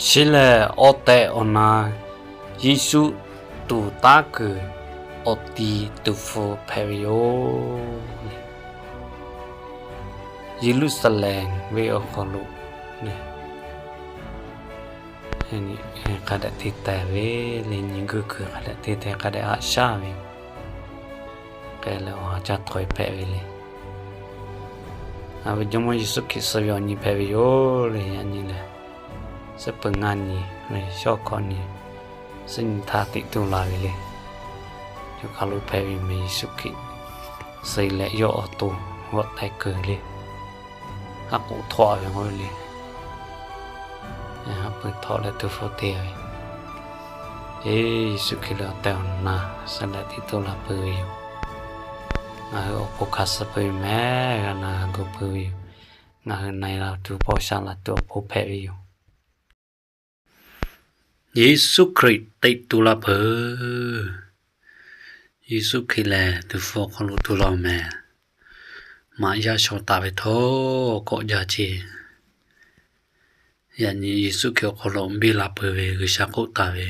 Chi lehˬ, awˬ tehˬ awˬ na Yeˍsuˆ tuˍ taˉ kuiˬ awˬ ti tuˍ hpfuh hpehꞈ ve yoˬ. Yeˍruˆsaˍlehnˍ ve awˬ hk'aw lo hk'a dehꞈ te teh ve le, nyi guˇ kuiˬ hk'a dehꞈ te teh, hk'a dehꞈ haꞈ shaˉ ve, hk'e leh awˬ ha caˇ htawꞈ e hpehꞈ ve le. Ngaˬ ve Jawˇmawˇ Yeˍsuˆ Hkriꞈ suh ve awˬ nyi hpehꞈ ve yoˬ le. Yaꞈ nyi lehˬ, suhˉ peuˬ ngaˇ nyi ve shawˉ hkawꞈ nyi suhˉ nyi htaˇ teꞈ tu la ve le. Yawˇ hk'aˬ lo hpehꞈ ve mehˍ, Yeˍsuˆ Hkriꞈ suh leh yawˇ awˬ to g'awˆ teh kuiˬ le. Haˉ k'oˆ htawˆ ve k'oˆ ve le. Haˉ pui htawˆ leh tuˍ hpfuh te ve, Yeˍsuˆ Hkriꞈ lehˬ awˬ tehˬ awˬ na suh leh teꞈ tu la peuˬ ve yoˬ. Ngaˬ hui awˬ pon hk'a suh peuˬ ve mehˍ, g'a na g'a gu peuˬ ve yoˬ. Ngaˬ hui na e la tuˬ, paw sha la tuˬ awˬ pon hpehꞈ ve yoˬ. Yeˍsuˆ Hkriꞈ teꞈ tu la peuˬ. Yeˍsuˆ Hkriꞈ lehˬ tuˍ hpfuh awˬ hk'aw lo tu la mehˍ. Maꞈ yaˇ shaw taˍ ve htawˇ kawˆ jaˇ ce. Yaꞈ nyi Yeˍsuˆ Hkriꞈ awˬ hk'aw lo biˇ la peuˬ ve G'uiˬsha k'oˆ taˍ ve